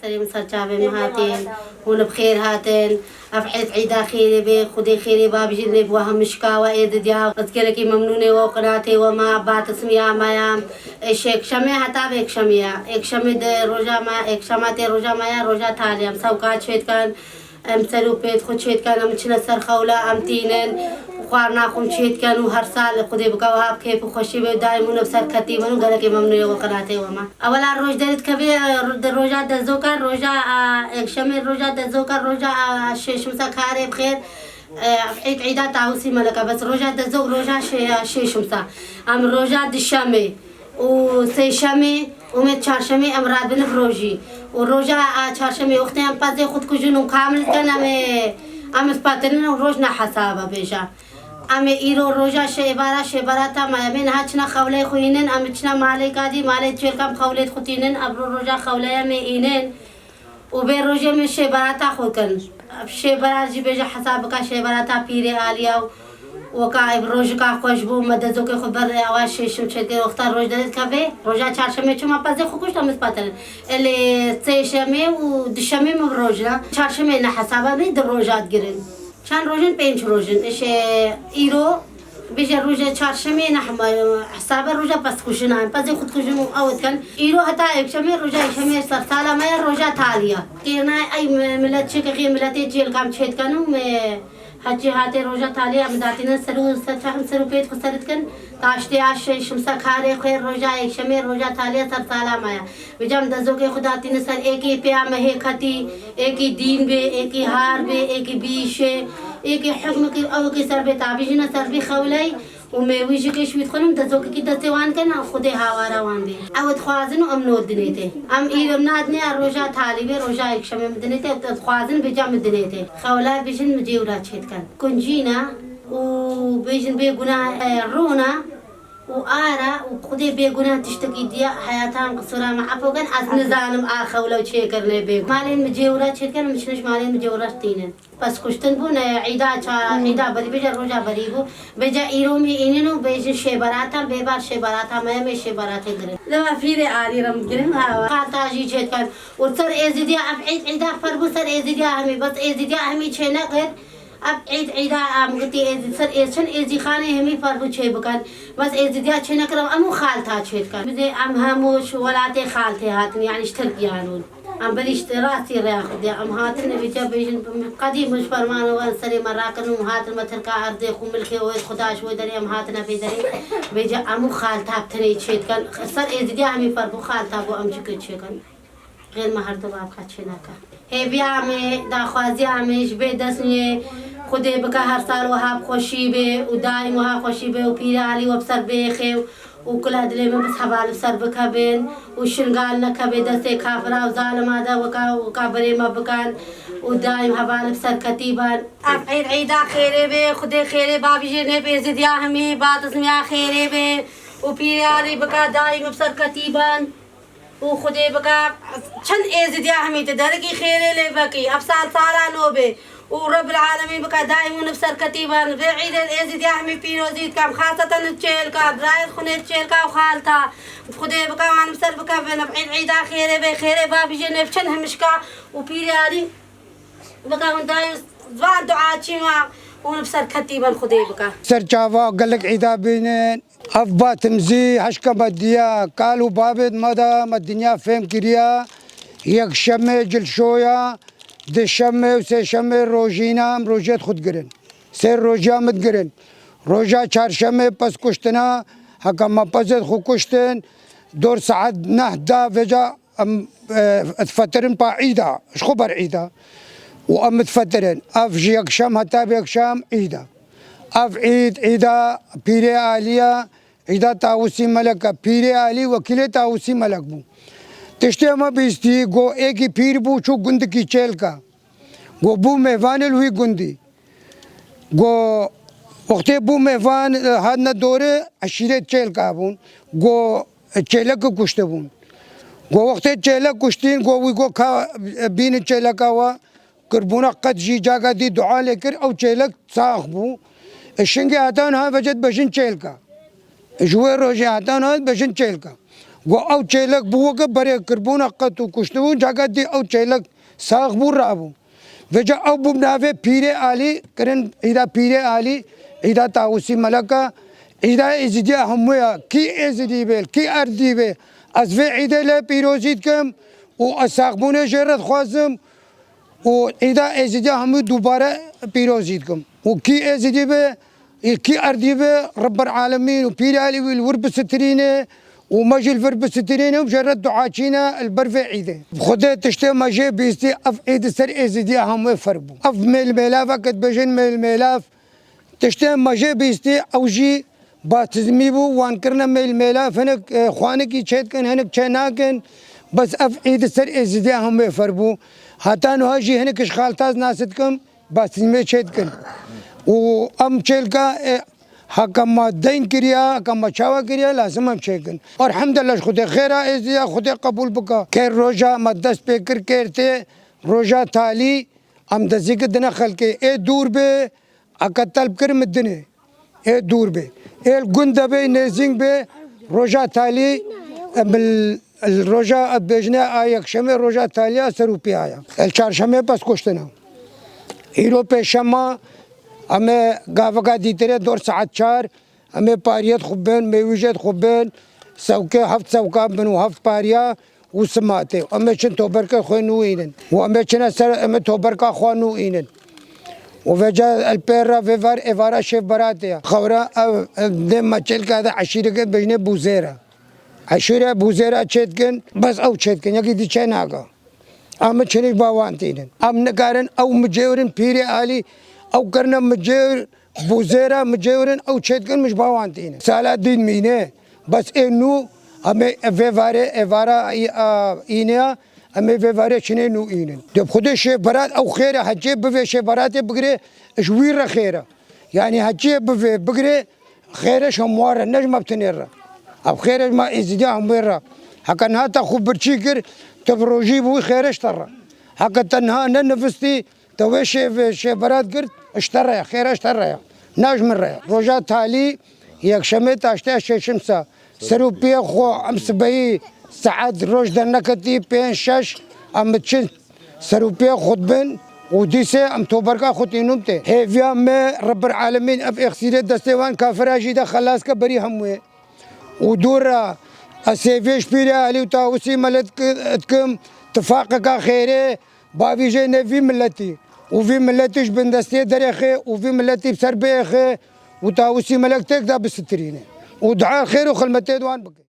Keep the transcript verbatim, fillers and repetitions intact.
Serê min ser çavê min hatî, hûn bi xêr hatin. Ev êd, êda xêrê bê, Xwedê xêrê ba bijî nêb we hemişka we êd diya. Ez gelekî memnûnê we û qenatê we me, ba tismiya me ya. Ê şêkşemê heta vêkşemê ya. Êkşemê de roja me, êkşema tê roja me ya, roja talî ya. Em sewka çê dikin, em ser û pêt xwe çê dikin, em çine ser xewla, em tînin. Xwarina xwe em çê dikin û her sal Xwedê bike wiha bi kêf û xweşî be, daîm hûn bi serketî bin û gelekî memnûnê we qenatê we me. Ewela roj derî dikevê, di roja dezoka, roja, a, êkşemê, roja dezoka, roja, a, şêşimsa karê bixêr, e, êd, êda Tawusî Meleka, bes roja dezok, roja şê-, şêşimsa. Em roja dişemê û sêşemê û me çarşemê em radibin bi rojî. Û roja, a, çarşemê wextê em pezê xwe dikujin û kamil dikin, em ê, em ê spatirin û roj ne hesaba bêje. Em ê îro roja şêbara, şêbarata me, em ê niha çina xewleyê xwe înin, em ê çina malê kadî, malê çêlka em xewlê xwe tînin, evro roja xewleye em ê înin. Û vê rojê em ê şêbarata xwe kin. Şêbara jî bêje hesab bika şêbarata pîrê aliya û weka ev rojika xweş bû, me dezokê xwe ber ewa şêşim çêkir, wexta roj derê dikeve, roja çarşemê çima pezê xwe kuşt em ê spatirin. Elê sêşemê û dişemê min rojna, çarşemê ne hesaba bê di roja digirin. Çend roj in? Pênc roj in. Îşê îro bêje roja çarşemê ne hema, hesaba roja pezkuşina. Em pezê xwe dikujin û ew dikin. Îro heta êkşemê, roja êkşemê sersala me ya, roja talî ya. Kêrna ey mi-, milet çêkexê miletê çêlka em çê dikin û me hecî hatê roja talî ya em datînin ser û ser çaxin ser û pêt xwe ser dikin. Taştê ya şêşimsa karê xwe roja êkşemê, roja talî ya sersala me ya. Vêca em dezokê xwe datîne ser êkî pêya mehê ketî, êkî dîn bê, êkî har bê, êkî bîşê, êkî hukmekî ewekî ser bê tabî jî ne ser bî xewley û mêwî jî kê şûî dixwin û dezokekî destê wan ken, Xwedê hawara wan bê. Ew dixwazin û em nod dinê tê. Em îro nadinê ya roja talî bê, roja êkşemê min dinê tê, dixwazin vêca min dinê tê. Xewla bijin mi cêwra çê dikin. Kuncîna û bêjin bê guna, e, rûna. Û ara û Xwedê bêguna tiştekî diya heyata em qisûra me efo kin, ez nizanim a xewle û çêkirine bêguna. Malên mi cêwra çêdikin, em çiniş malên mi cêwra tînin. Pez kuştin bûn, e, îda ça-, Hmm. îda berî bêje roja berî bû. Bêje îro mi înin û bêjin şêberata, bêbar şêberata me, em ê şêberatê girin. Leva pîrê alî re em girin, ha. Xalta jî çêdikin. Û ser êzidiya ev îd, îda fer bû ser êzidiya hemî, bes êzidiya hemî çênekir. Ev îd, îda em gotî êzî ser êz çin êzîxanê hemî ferqû çê bikin. Bes êzîdiya çê nekirin, em û xalta çê dikin. Bizê em hemû ji welatê xaltê hatin, yanî ji Tirkiyan bûn. Em berî ji rastî rêya xwe diya. Em hatin vêca bêjin, qedî min ji fermano wan serê me rakin û hatin me tirka erdê xwe, milkê wê xwe da ji wê derê em hatine vê derê. Vêca em û xalta bi tenê çê dikin. Ser êzîdiya hemî ferqû xalta bû em çi çê kin. Xêr me her du bavka çênaka. Hêviya me, daxwaziya me ji bê dest niyê, Xwedê bike her sal wiha bi xweşî bê û daîm wiha xweşî bê û pîrê alî we bi ser bêxê û kula dilê me bis heval bi ser bikevin û şingal nekevê destê kafira û zalima de weka, weka berê me bikin û daîm heval bi serketî bin. Ev îd îda xêrê bê, Xwedê xêrê bavîjê nêb êzidiya hemî, batizmiya xêrê bê û pîrê alî bike daîm bi serketî bin. û Xwedê bike çend êzidiya hemî tu derekî xêrê lê vekî. Ev sal sala nû bê û Rebbil Alemîn bike daîm hûn bi serketî bin. Vê îdê êzidiya hemî pîrozî dikem. Xaseten çêlka, birayên xwe nê çêlka û xalta. Xwedê bike wan bi ser bikevin. Ev îd îda xêrê bê, xêrê bavîjê nêb çend hemîşka û pîrê alî bike hûn daîm ziwan dua çîn wa hûn bi serketî bin. Xwedê bike. Ser çava gelek îda bînin. Ev batimzî heşka me diya, kal û babêt me de me dinya fêm kiriya, yekşemê cilşoya, dişemê û sêşemê rojîna em rojêt xwe digirin. Sê rojiya min digirin. Roja çarşemê pez kuştina, heke me pezêt xwe kuştin, dor saet neh da vêca em, e, difetirin pa îda, ji xwe ber îda. Û em difetirin. Ev ji yekşem heta bi yekşem îda. Ev îd, îda Pîrê Alî ye, îda Tawusî Melek e. Pîrê Alî wekîlê Tawusî Melek bû. Tiştê me bîstî, go êkî pîr bû, çû gundikî Çêlka. Go bû mêvanê li wî gundî. Go wextê bû mêvan, e, hatine dorê eşîrê Çêlka bûn. Go çêlekê kuştibûn. Go wextê çêlek kuştîn, go wî go ka, e, bînin çêleka we. Kirbûna qet jî caka dî dua lê kir, ew çêlek sax bû. E, şingê heta niha vece dibêjin Çêlka. E, ji wê rojê heta niha dibêjin Çêlka. Got ew çêlek bû weke berê kirbûna qet û kuştibûn, caka dî ew çêlek sax bû, rabû. Vêca ew bû navê Pîrê Alî, kirin îda Pîrê Alî, îda Tawusî Meleka, îda Êzidiya hemû ya. Kî Êzidî bê, kî Erdî bê, ez vê îdê lê pîrozî dikim û ez saxbûnê jê re dixwazim û îda Êzidiya hemû dubare pîrozî dikim. Û kî Êzidî bê, ê kî Erdî bê, Rebbil Alemîn û Pîrê Alî wî li wir bisitirîne û me jî li vir bisitirîne û jê re duaçîne li ber vê îdê. Xwedê tiştê me jê bîstî, ev îd ser Êzidiya hemû fer bû. Ev mêl mêlaveke dibêjin mêl mêlav, tiştê me jê bîstî, ew jî batizmî bû, wan kirine mêl mêlav, hinek, e, xwanikî çêdikin, hinek çê nakin. Bes ev îd ser Êzidiya hemû fer bû. Heta niha jî hinek ji xalta ez nas dikim, batizmê çêdikin. Û em çêlka, e, haka me deyn kiriya, haka me çawa kiriya, lazim em çêkin. Elhamdulillah, ji Xwedê xêra Êzidiya Xwedê qebûl bika. Kê roja me dest pê kir, kê tê roja talî, em dezî ki dine xelkê. Ê dûr bê, eke telb kir min dinê. Ê dûr bê. Ê li gund de bê, nêzîng bê, roja talî, em li, li roja, bêjine a yekşemê roja talî ya ser û pîya ya. El çarşemê bes kuştina. Îro pêşema, em ê gaveka dîtirê dor saet çar, em ê pariyê xwe bin, mêwîjê xwe bin, sewkê heft sewka bin û heft pariya û simatê. Em ê çin toberkê xwe nû înin. Û em ê çine ser, em ê toberka xwe nû înin. Û vêca el pê re vê var êvara şêv beratê ye. Xewra ev, ev dê me çêlka de eşîreke bêjine Bûzêra. Eşîre Bûzêra çêdikin, bes ew çêdikin, yekî dî çê naka. Em çinî ba wan tînin. Em nikarin ew micêwrin Pîrê Alî, ew kirine micêwr, Bûzêra micêwrin, ew çêdikin, min ji ba wan tînin. Sala dîn mîne, bes ê nû, em ê vê varê, êvara î-, a, îne ya, em ê vê varê çinê nû înin. Dê bi Xwedê şêv berat, ew xêr e, hecê bivê şêv beratê bigirê, ji wî re xêr e. Yanî hecê bivê bigirê, xêre ji hemû re, ne ji me bi tinê re. Ev xêre ji me Êzidiya hemû re. Heke niha te xwe birçî kir, tu bi rojî bû, xêre ji te re. Heke te niha ne nivistî, te wê şêv, şêv berat girt, ji te re ye, xêre ji te re ye. Ne ji min re ye. Roja talî, yekşemê taşte şeşim sa. Ser û piyê xwe em sibehî saet roj derneketî pênc şeş em diçin. Ser û piyê xwe dibin û dîsê em toberka xwe tînûn tê. Hêviya me Rebbil Alemîn ev êxsîrê destê wan kafira jî de xelas ke berî hemûyê. Û dûr re ez sêviyê ji Pîrê Alî û Tawusî Melek dikim, tifaqeka xêrê, bavîjê nê vî miletî û vî miletî ji bindestiyê derêxê û vî miletî bi ser biêxê û Tawusî Melek têk de bisitirîne û dua xêr û xilmetê di wan bike.